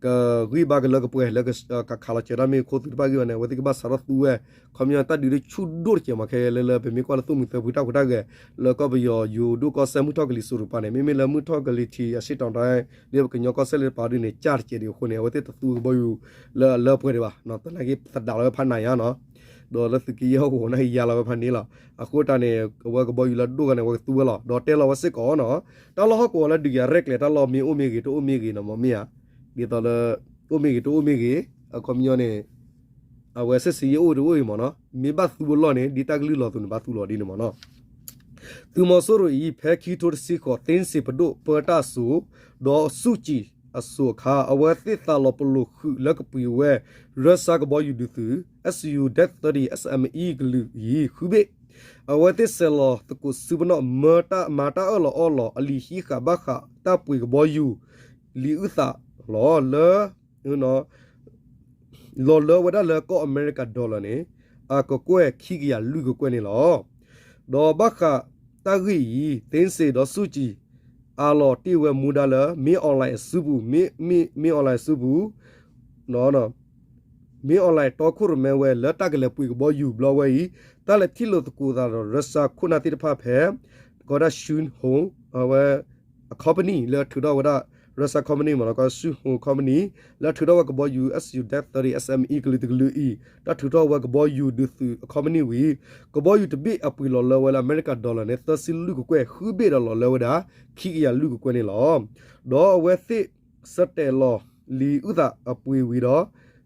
ကဂံၢ်ဘါကလၢကပှဲၤလၢကခးလီၤစၢၤတၢ်မ့ၢ်ခိၣ်သုးတဖၣ်ဂံၢ်ဘါန့ၣ် အဝဲသ့ၣ်ကဘၣ်စးထီၣ်သူဝဲ, ခီပညီတၢ်ဒုးဒ်ဆူၣ်ဒိၣ်တစဲးမးခဲလၢလၢပမ့ၢ်ကွၢ်လၢသိၣ်မှံၤသၢဖုတၢ်ဟူးတၢ်ဂဲၤ လၢကီၢ်ပယီၤယိၤဒိၣ်ကီၢ်စဲၣ်မုၢ်ထီၣ်ကလံၤစိးတကပၤန့ၣ် မ့မ့ၢ်လၢမုၢ်ထီၣ်ကလံၤထံးအဆ့ၣ်တီၤတၢ် လၢပကညီကီၢ်စဲၣ်လၢတပၤဒ်န့ၣ် ကၢ်တစဲးဒံးအဃိန့ၣ် အဝဲသ့ၣ်တသူကဘီယူၤလၢအလၢပှဲၤဒံးဘၣ်, သနာ်က့သဒးလီၤဝဲဖးနးညါနီၤ, ဒီးလၢသုးက့ယဲၢ်ဟီၣ်ကဝီၤန့ၣ် ယၤလီၤဝဲဖးန့ၣ်လီၤ. အဃိတၢ်န့ၣ် အဝဲကဘီယူၤလၢဒိၣ်ဂၤန့ၣ် အဝဲကသူဝဲလီၤ, ဒီးတဲလီၤဝဲစ့ၢ်ကီးနီၤ, တၢ်လီၢ်ဟီၣ်ကဝီၤလၢဒုးယၤရဲၣ်ကျဲၤတၢ်လီၢ်မ့ၢ်အိၣ်မ့ၢ်ဂ့ၤ တအိၣ်မ့ၢ်ဂ့ၤနီၤမ့ၢ်ဧါ, ဒ်သိးလၢ အိၣ်မ့ၢ်ဂ့ၤတအိၣ်မ့ၢ်ဂ့ၤ, အခီပညီန့ၣ် အဝဲစ့ၢ်စ့ၢ်ယဲၢ်အိၣ်တအိၣ်အံၤမ့ၢ်နီၤ, မ့ၢ်ဘၣ်သူအလီၢ်န့ၣ် ဒ်တၢ်ကလုၢ်လီၤသူန့ၣ် ဘၣ်သူလီၤဒ်န့ၣ်မ့ၢ်နီၤ. သုးမီၤစိရိၤအံၤ ဖဲခံကထိတဆံဃိး သ့စ့းပဒိၣ်ပၢတၢ်အစိၤ ဒီးဆူၣ်ကၠံၣ်အစိၤအခါ အဝဲသ့ၣ်သးလီၤပလိာ်ဃုာ်လၢကပှ့ၤဝဲ ရၢစၢကဘီယူၤဒုးသုး S U Dash thirty S M E ကလုာ်အံၤ ဃုဘ့ၣ် အဝဲသ့ၣ်ဆဲးလီၤသကိးစုပနီၣ် မၤတၢ်အၢၣ်လီၤအီလီၤ အလံာ်ဟံးဃာ်ဘၣ်ဃးတၢ်ပှ့ၤကဘီယူၤ လံာ်အုၣ်သးလီၤလၢ လီၤလၢဝဲဒၣ်လၢကီၢ်အမဲရကၤ dollar န့ၣ် အကကွဲၢ်ခံကယၤလွံၢ်ကကွဲၢ်န့ၣ်လီၤ. ဒီးဘၣ်ဃး တၢ်ဂ့ၢ်အံၤ သ့စ့ၣ်ဒီးစူၣ်ကံၣ် အးလီၤတ့ၢ်ဝဲမူဒါလၢ မင်းအောင်လှိုင် အစုပူၤ, မင်းအောင်လှိုင် အစုပူၤ မင်းအောင်လှိုင် တီခိၣ်ရိၣ်မဲဝဲလၢတၢ်ကလဲၤပှ့ၤကဘီယူၤဘျီဝဲအံၤ တၢ်လဲၤထံၣ်လိာ်သကိးသးဒီး Russia ခိၣ်နၢ်သ့ၣ်တဖၣ်ဖဲ ကီဒၣ် Sumitomo အဝဲ အ company လၢထုးထီၣ်ဝဲဒၣ် Russia company မ့ၢ်နီၤ ကီ Sumitomo company လၢထုးထီၣ်ဝဲကဘီယူၤ Su thirty S M E ကလုာ်တကလုာ်အံၤ တၢ်ထုးထီၣ်ဝဲကဘီယူၤဒုးသုးအ company ဝံၤ ကဘီယူၤတဘ့ၣ်အပှ့ၤလီၤလၢဝဲလၢ America dollar န့ၣ် သၢဆံလွံၢ်ကကွဲၢ် ဃုဘ့ၣ်ဒီးလီၤလၢဝဲဒၣ် ခံကယၤလွံၢ်ကကွဲၢ်န့ၣ်လီၤ. ဒီးအဝဲသ့ၣ်ဆၢတဲာ်လီၤလံာ်အုၣ်သးအပှ့ၤဝံၤဒီး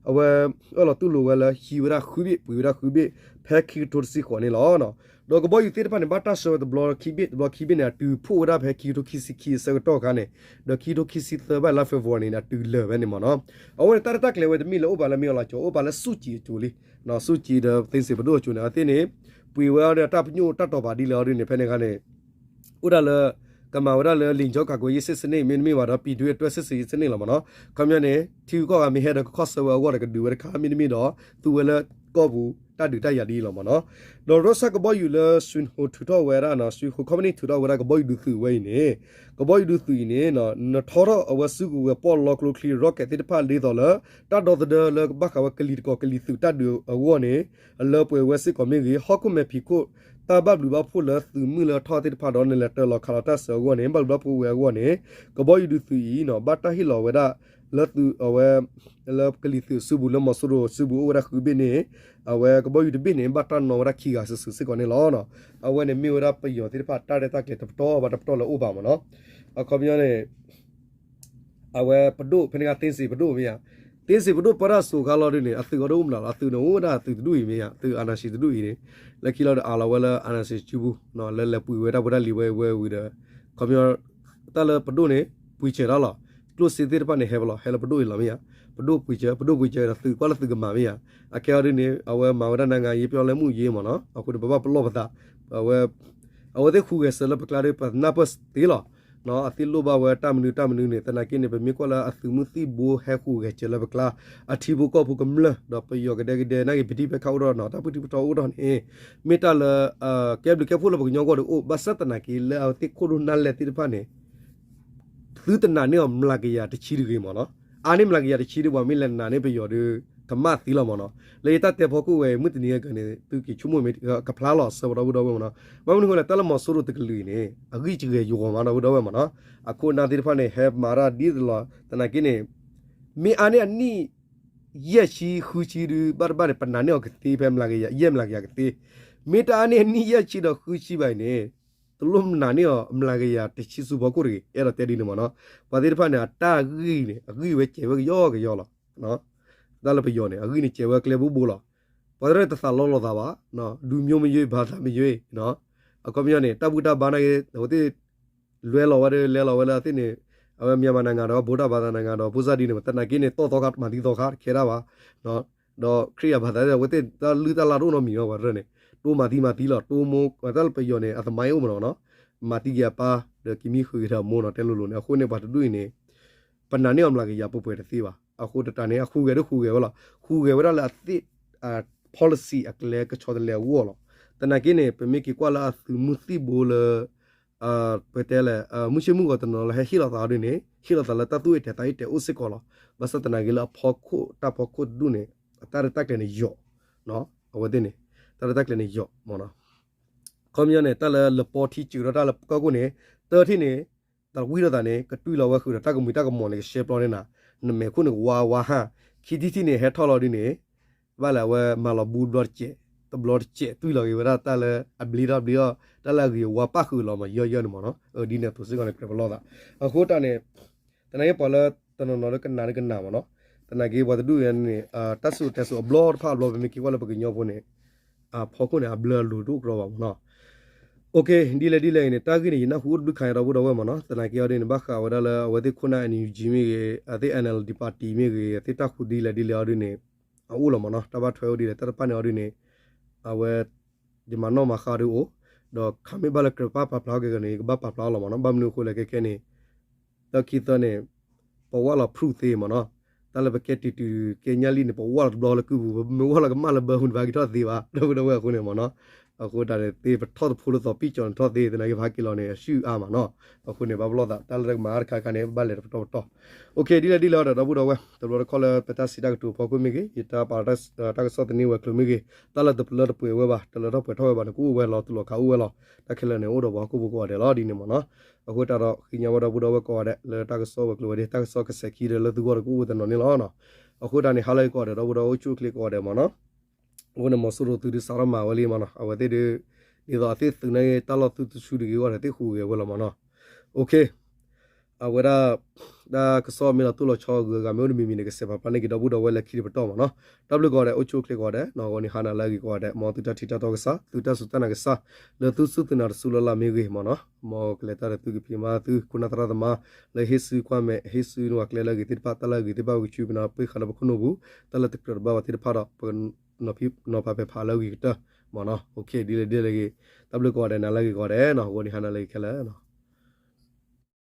အဝဲအၢၣ်လီၤတူၢ်လိာ်ဝဲလၢဟံးဝဲဒၣ်ဃုဘ့ၣ် ပှ့ၤဝဲဒၣ်ဃုဘ့ၣ် ဖဲခံကထိတဆံဃိးန့ၣ်လီၤ. ဒီးကဘီယူၤသ့ၣ်တဖၣ်န့ၣ် ဘၣ်တၢ်ဆှၢဝဲတဘျီခံဘ့ၣ် တဘျီခံဘ့ၣ်န့ၣ် အတုၤဖှိၣ်ဝဲဒၣ်ဖဲခံကထိခံဆံခံအဆၢကတီၢ်အခါန့ၣ် ဒီးခံကထိခံဆံသၢဘၣ်လါ February န့ၣ် အတုၤလၢာ်ဖဲန့ၣ်မ့ၢ်နီၤ. အဝဲန့ၣ် တၢ်ရဲၣ်တၢ်ကျဲၤဝဲတမ့ၢ်လၢအိၣ်ဘၣ်လၢမင်းအောင်လှိုင်အစိၤ အိၣ်ဘၣ်လၢစူၣ်ကံၣ်အစိၤလံ စူၣ်ကံၣ်ဒီးသ့စ့ၣ်ပဒိၣ်အစိၤန့ၣ် အဝဲသ့ၣ်န့ၣ် ပှ့ၤဝဲဒၣ်တၢ်ပညိၣ်တၢ်တီၤပာ်ဒ်လဲၣ်အီၤဒ်န့ၣ် ဖဲန့ၣ်အခါန့ၣ် အိၣ်ဒၣ်လၢ ကမၤဝဲဒၣ်လၢ လံာ်ကၠီကၣ်ကွဲးယ့ၣ်စ့ၣ်စနစ် မ့တမ့ၢ်ဘၣ်ဒီး ပြည်တွင်းစစ်ဆင်ရေးစနစ်လီၤမ့ၢ်နီၤ. ခီပညီန့ၣ် ထံဂုၤကီၢ်ဂၤမ့ၢ်ဟဲဒီးကခီၣ်ဆၢဝဲအဂီၢ်ဒီးကဒုးဝဲတခါ မ့တမ့ၢ်ဒီး သူဝဲလၢကီၢ်ပူၤတၢ်ဒုးတၢ်ယၤဒ်အံၤလီၤမ့ၢ်နီၤ. ဒီး Russia ကဘီယူၤလၢ Sumitomo ထုးထီၣ်ဝဲဒၣ် Sumitomo company ထုးထီၣ်ဝဲဒၣ်ကဘီယူၤဒုးသုးဝဲအံၤန့ၣ် ကဘီယူၤဒုးသုးအံၤန့ၣ် နထီထီၣ်အဝဲစုကဝဲၤပီၣ်လီကျိချံ rocket သ့ၣ်တဖၣ်ဒ်သိးလၢ တၢ်ဒီသဒၢလၢကဘၣ်ဃးဝဲကလံၤတကီၢ်ကလံၤသုးတၢ်ဒုးအဂီၢ်န့ၣ် အလၢပှဲၤဝဲစ့ၢ်ကီးမ့ၢ်ဂ့ၤ ဟီၣ်ခိၣ်မဲာ်ဖံးခိၣ် တၢ်ဘၣ်ဘျုးဘၣ်ဖှိၣ်လၢသုးမုၢ်လၢထီၣ်သ့ၣ်တဖၣ်ဒီး နလဲၤတၢၤလီၤခးလီၤတၢ်စၢၤအဂီၢ်န့ၣ် ဘၣ်ဘျုးဘၣ်ဖှိၣ်ဝဲအဂီၢ်န့ၣ် ကဘီယူၤဒုးသုးအံၤနီၤ ဘၣ်တၢ်ဟ့ၣ်လီၤဝဲဒၣ် လၢသုးအဝဲ လၢကလံၤသုးအစုပူၤ လၢမီၤစိရိၤအစုပူၤအိၣ်ဝဲဒၣ်ဃုဘ့ၣ်န့ၣ် အဝဲကဘီယူၤတဘ့ၣ်န့ၣ် ဘၣ်တၢ်နီၣ်ဝဲဒၣ်ခံဂၤစုာ်စုာ်စ့ၢ်ကီးန့ၣ်လီၤ. အဝဲန့ၣ်မ့ၢ်ဝဲဒၣ်ပယီၤသ့ၣ်တဖၣ်တၢ်ရဲၣ်တၢ်ကျဲၤတပတီၢ်ဘၣ်တပတီၢ်လၢအိၣ်ဘၣ်မ့ၢ်နီၤ. အခီပညီန့ၣ် အဝဲပဒိၣ်ဖဲန့ၣ်က သ့စ့ၣ်ပဒိၣ်မ့ၢ်ဧါ, သ့စ့ၣ်ပဒိၣ်ပၢတၢ်စိၤခါလီၤဒ်န့ၣ် အသုးအီၤဒၣ်အိၣ်မနုၤလီၤ, အသုးန့ၣ်အိၣ်ဝဲဒၣ်အသုးတဒူၣ်အံၤမ့ၢ်ဧါ, သုး အာဏာရှင် တဒူၣ်အံၤန့ၣ် လၢခံလီၤဒီးအးလီၤဝဲလၢ အာဏာရှင် စုပူၤ လၢလဲၤပှ့ၤဝဲတၢ်ဖိတၢ်လံၤဝဲဝဲဝံၤဒီး ခီပညီ တၢ်လၢပဒိၣ်န့ၣ် ပှ့ၤစၢၤတၢ်လီၤ, ကျိၣ်စ့သ့ၣ်တဖၣ်န့ၣ် ဟဲပလီၤ ဟဲလၢပဒိၣ်အံၤလီၤမ့ၢ်ဧါ, ပဒိၣ်ပှ့ၤစၢၤ ပဒိၣ်ပှ့ၤစၢၤဒီးသုးကွၢ်လၢသုးကမၤမ့ၢ်ဧါ, အခဲအံၤဒ်န့ၣ် အဝဲမၤဝဲဒၣ် နိုင်ငံရေးပြောင်းလဲမှု အရေးမ့ၢ်နီၤ, အဃိန့ၣ် ပဘၣ်ပလီၢ်ပသး အဝဲသ့ၣ်ဟူးဂဲၤစၢၤလၢပကျါဒီး ပနၢ်ပၢၢ်သ့လီၤ. အသ့ၣ်လိၣ်ဘၣ်ဝဲတၢ်မနုၤတၢ်မနုၤန့ၣ် သနာ်က့န့ၣ် ပမ့ၢ်ကွၢ်လၢအသုးမုၢ်သံၣ်ဘိဟဲဟူးဂဲၤစၢၤလၢပကျါ, အထံဖိကီၢ်ဖိကမျၢၢ် ဒီးပယီၤကဒဲကဒဲ နာ်က့ၤပထံၣ်ဖဲခါအိၣ်ထီၣ်နီၤ တၢ်ပထံပထီအိၣ်ထီၣ်န့ၣ် မ့ၢ်တၢ်လၢ ကဲဘျုးကဲဖှိၣ်လၢပကညီဂီၢ်ဒီးအိၣ်, ဘၣ်ဆၣ်သနာ်က့လၢအဝဲသ့ၣ်ခိၣ်ဒိၣ်နၢ်လဲၢ်သ့ၣ်တဖၣ်န့ၣ် သုတနာ်န့ၢ်အီၤမျးကယၤတဆံတဂ့ၤမ့ၢ်နီၤ, အါန့ၢ်မျးကယၤတဆံဒီး ပှၤမ့ၢ်လဲၤနာ်န့ၢ်ပယီၤဒီး ကမၣ်သံလီၤမ့ၢ်နီၤ, လၢယတၢ်တဲဖီခိၣ်ဝဲ မုၢ်တနံၤအကန့ၣ် သုက့ၤဆိကမိၣ်မ့ၢ်ကဖျါလီၤဆၢဝဲဒီပုၢ်ဒီဝဲၢ်မ့ၢ်နီၤ, ဘၣ်မနုၤအဃိလဲၣ် တၢ်လၢမီၤစိရိၤတကလုာ်အံၤန့ၣ် အဂံၢ်စဂဲၤယဂီၤမးဒီပုၢ်ဒီဝဲၢ်မ့ၢ်နီၤ, အခိၣ်အနၢ်သ့ၣ်တဖၣ်န့ၣ် ဟဲမၤတၢ်ဒ်သိးလီၤ, သနာ်က့န့ၣ် မ့ၢ်အါန့ၢ်အနံၣ် ယဲၢ်ဆံဃုဆံဒုး ဘၣ်တဘၣ်န့ၣ် ပနာ်န့ၢ်အီၤကသ့ဖဲမျးကယၤ ယဲၢ်မျးကယၤကသ့, မ့ၢ်တၢ်အါန့ၢ်အနံၣ်ယဲၢ်ဆံဒီးဃုဆံဘၣ်အံၤန့ၣ် တလိၣ်နာ်န့ၢ်အီၤမျးကယၤတဆံဆူဖီခိၣ်တဂ့ၤ, အဲၣ်ဒိးတဲဒ်န့ၣ်မ့ၢ်နီၤ, ပှၤသ့ၣ်တဖၣ်န့ၣ် အတၢ်ဂံၢ်န့ၣ် အဂံၢ်ဝဲစဲးဝဲကယီကယီလီၤ. တၢ်လၢပယီၤန့ၣ် အဂံၢ်န့ၣ်စဲးဝဲကျဲဘိဘိလီၤ. ပှၤတဖၣ်န့ၣ် တသးလီလီၤသးဘၣ်, လူမျိုးမရွေး ဘာသာမရွေး, အခီပညီန့ၣ် တၢ်ဘူၣ်တၢ်ဘါနာ်က့ အဝဲသ့ၣ် လွဲလီၤဝဲဒၣ် လဲလီၤဝဲလၢအသ့ၣ်န့ၣ် အဝဲ မြန်မာနိုင်ငံတော် ဗုဒ္ဓဘာသာနိုင်ငံတော် ဖိစၢ်ဒ်န့ၣ် သနာ်က့န့ၣ် တီၢ်သီခါ မၤသံသီခါ တခဲတၢ်ဘၣ်, ဒီးခရံာ်အဘၣ်သး အဝဲသ့ၣ်တၢ်လုၢ်တၢ်လၢ်တအိၣ်နီတမံၤဘၣ် ပှၤတဖၣ်န့ၣ် တိၢ်မၤသံမၤသံလီၤ တိၢ်မိၢ် တၢ်လၢပယီၤန့ၣ် အသမိုင်းအိၣ်မ့ၢ်နီၤနီၤ, မၤသံက့ၤအပၢ် ဒီးက့ၤမံဃုာ်က့ၤဒီးအမိၢ်နီၤ တဲလိၤလိၤန့ၣ် အဃိန့ၣ် ပှၤတဒူၣ်အံၤန့ၣ် ပနာ်န့ၢ်အီၤမျးကယၤပှဲၤပှဲၤတသ့ဘၣ်, အဃိသတးန့ၣ် အဟူးဂဲၤဒၣ်ဟူးဂဲၤဝဲလီၤ, ဟူးဂဲၤဝဲဒၣ်လၢအသ့ၣ် policy အကျဲကဆီတလဲအဂီၢ်လီၤ. သနာ်က့န့ၣ် ပမ့ၢ်က့ၤကွၢ်လၢအသုးမုၢ်သံၣ်ဘိလၢ ပတဲလဲၣ် မုၢ်ဆ့ၣ်မုၢ်ဂီၤတနီၤလၢဟဲဟ့ၣ်လီၤသးအီၤဒ်န့ၣ် ဟ့ၣ်လီၤသးလၢတၢ်သူၣ်အ့ၣ်တဲာ်သးအ့ၣ်တဲာ်အိၣ်စ့ၢ်ကီးလီၤ. ဘၣ်ဆၣ်သနာ်က့လၢအဖီခိၣ်တၢ်ဖီခိၣ်တဒူၣ်န့ၣ် အတၢ်ရဲၣ်တၢ်ကျဲၤန့ၣ်ယိာ်, အဝဲသ့ၣ်န့ၣ် တၢ်ရဲၣ်တၢ်ကျဲၤန့ၣ်ယိာ်မ့ၢ်နီၤ. ခီပညီန့ၣ် တၢ်လၢလပီထံစုၤထီၣ်တၢ်လၢကီၢ်ခိၣ်န့ၣ် တၢထံၣ်န့ၣ် တၢ်ဝံၣ်ထီၣ်သးန့ၣ် ကတွံၢ်လီၤဝဲဃုာ်ဒီးတၢ်ကမှံၤတၢ်ကမီၤန့ၣ် ကရှဲပျီန့ၢ်နၤ, နမဲာ်ခိၣ်န့ၣ်ကဝါဝါဟၣ်, ခံထံၣ်ထံၣ်န့ၣ် ဟဲထီၣ်လီၤဒ်န့ၣ် ဘၣ်လဲၣ်အဝဲမၤလီၤဘူတဘျီတစဲး, တဘျီတစဲး တွံၢ်လီၤက့ၤဝဲဒၣ်တၢ်လၢအဘျ့ထီၣ်ဘျ့ထီၣ် တၢ်လၢအဂ့ၤအဝါပၣ်ဃုာ်လီၤမး ယီၢ်ယီၢ်န့ၣ်မ့ၢ်နီၤ, ဒ်န့ၣ်အသိးစ့ၢ်ကီးန့ၣ် ကြၢးပလီၢ်သး. အဃိတၢ်န့ၣ် သနာ်က့ပှၤလၢတနီၤနီၤလၢကနၣ်လၢကနၣ်မ့ၢ်နီၤ, သနာ်က့ပှၤတဒူၣ်အံၤန့ၣ် တၢ်စံၣ်စိၤတဲစိၤအဘျီတဖၣ်အဘျီ ပမ့ၢ်က့ၤကွၢ်လၢပကညီဖိန့ၣ် အဖီခိၣ်န့ၣ် အဘျၢအလိၤတအိၣ်ကြီဘၣ်မ့ၢ်နီၤ. ဒ်လဲၣ်ဒ်လဲၣ်အံၤန့ၣ် တၢ်ဂ့ၢ်န့ၣ် ယနၢ်ဟူအိၣ်တဘျုးခါအံၤဒီပုၢ်ဒီဝဲၢ်မ့ၢ်နီၤ, သနာ်က့အီၤဒ်န့ၣ် ဘၣ်ဃးဝဲဒၣ်လၢအဝဲသ့ၣ်ခိၣ်နၢ် NUG မ့ၢ်ဂ့ၤ, အသ့ၣ် NLD party မ့ၢ်ဂ့ၤ, အသ့ၣ်တၢ်ဃူဒ်လဲၣ်ဒ်လဲၣ်အီၤဒ်န့ၣ် အအိၣ်လီၤမ့ၢ်နီၤ, တၢ်ဘၣ်ထွဲအိၣ်ဒ်လဲၣ် တၢ်တဖၣ်န့ၣ်အီၤဒ်န့ၣ် အဝဲ ယမၤနီၣ်မၤဃါဒ်အိၣ်, ဒီးခါမ့ၢ်ဘၣ်လၢကြၢးပာ်ဖျါက့ၤဂၤန့ၣ် ယကဘၣ်ပာ်ဖျါအီၤလီၤမ့ၢ်နီၤ, ဘၣ်မနုၤအဃိလဲၣ်ခဲခဲန့ၣ် တၢ်ခံသၢန့ၣ် ပဝၢ်လီၤ proof သ့မ့ၢ်နီၤ, တၢ်လၢပကဲတုၤတုၤကဲညၣ်လံန့ၣ် ပဝၢ်လီၤတဘျီလၢကုပူၤ, ပမ့ၢ်ဝၢ်လီၤကမၣ်လၢဘၢပူၤန့ၣ် ပဟဲက့ၤထီၣ်သ့ဘၣ် ဒီပုၢ်ဒီဝဲၢ်အဃိန့ၣ်မ့ၢ်နီၤ, အဃိတၢ်န့ၣ် သ့ပထီၣ်တဖိလၢသီပံၣ်ကၠီၤန့ၣ်ထီၣ်သ့ သနာ်က့ဖးက့ၤလီၤန့ၣ် အဆူၣ်အါမးနီၤ. အဃိန့ၣ် ဘၣ်ပလီၢ်သး တၢ်လၢတၢ်ကမၤအါတခါခါန့ၣ် ဘၣ်လဲၤတပတီၢ်ပတီၢ်. အိၣ်ခ့ ဒ်လဲၣ်ဒ်လဲၣ်ဒီး ဒီပုၢ်ဒီဝဲၢ် တဘျီတခီၣ်လၢပတၢ်စံးတၢ်ကတိၤဖီခိၣ်မ့ၢ်ဂ့ၤ, ယတၢ်ပာ်တၢ်ကစီၣ်သန့ဝဲၤကျိၤမ့ၢ်ဂ့ၤ, တၢ်လၢတလၢတပှဲၤဝဲဘၣ်, တလၢထီၣ်ပှဲၤထီၣ်ဝဲဘၣ်န့ၣ် ကအိၣ်ဝဲလီၤတူၢ်လီၤခးအိၣ်ဝဲလီၤ. တၢ်ခဲလၢာ်န့ၣ် အိၣ်ဒီးပှၤဟီၣ်ခိၣ်ဖိကိးဂၤဒဲးလီၤ ဒ်န့ၣ်မးနီၤ. အဃိတၢ်ဒီး ဃ့ညါဝဲဒီပုၢ်ဒီဝဲၢ်ကိးဂၤဒဲး လၢတၢ်ကစီၣ်ဝဲၤကျိၤဝဲဒၣ် တၢ်ကစီၣ်ကစဲးခံဒီးလၢသုဂီၢ်ဒီးကအိၣ်ဝဲတနီၤန့ၣ်လီၤ. အဃိတၢ်န့ၣ် ဟါလၢအဂ့ၤကိးဂၤဒဲး ဒီပုၢ်ဒီဝဲၢ်အိၣ်ဆူၣ်အိၣ်ချ့ကိးဂၤဒဲးမးနီၤ. အဃိန့ၣ် မီၤစိရိၤသုဒုးစးထီၣ်မၤဝဲလံမးနီၤ. အဝဲသ့ၣ်ဒုး ဒ်သိးအသ့ၣ်သုးန့ၣ် တၢ်လီၢ်သုတဆူတဂ့ၤအဂီၢ်ဒီး သ့ၣ်ဃူဂဲၤဝဲလီၤမးနီၤ. အိၣ်ခ့ အဝဲဒၣ် တၢ်ကစီၣ်မ့ၢ်လီၤတိၢ်လီၤဆီဂုၤအဂၤမ့ၢ်အိၣ်တမံၤမံၤန့ၣ် ကစဲးပာ်ဖျါန့ၢ်က့ၤဒီပုၢ်ဒီဝဲၢ်လၢခံတပတီၢ်မးနီၤ. တၢ်ဘျုးကိးဂၤဒဲး အိၣ်ဆူၣ်အိၣ်ချ့ကိးဂၤဒဲးနီၤ. အဂီၢ်န့ၣ် ဟါနၤလၢအဂ့ၤကိးဂၤဒဲး မ်သုတၢ်ထံၣ်တၢ်တီကစၢ် သုတၢ်စူၢ်တၢ်နာ်ကစၢ် လၢသုစူၢ်သုနာ်တစူၢ်လၢ်လၢ်မ့ၢ်ဂ့ၤမးနီၤ. မ်ကလဲၤတၢ်ဒီးသုကဖံးမၤသု ခိၣ်နၢ်သရၣ်သမါ လၢဟ့ၣ်စုကွၢ်မဲာ် ဟ့ၣ်စုန့ၢ်ပှၤကျဲလၢအဂ့ၤသ့ၣ်တဖၣ် တၢ်လၢအဂ့ၤသ့ၣ်တဖၣ် ပကဆူပနၢ်ပှ့ၤဃာ်လၢပခိၣ်နူာ်ပူၤ တၢ်လၢတကြၢးတဘၣ်ဘၣ်သ့ၣ်တဖၣ်ဒီး ပကနီၤဖံးနီၤဖးပဲာ်ဖးလၢအဂ့ၤကတၢၢ်မးနီၤ. အိၣ်ခ့ ဒ်လဲၣ်ဒ်လဲၣ်ဂ့ၤ တၢ်ဘျုးကိးဂၤဒဲး နၤလၢအဂ့ၤကိးဂၤဒဲးနီၤ. အဂီၢ်န့ၣ် ဟါနၤလၢအဂ့ၤခဲလၢာ်နီၤ.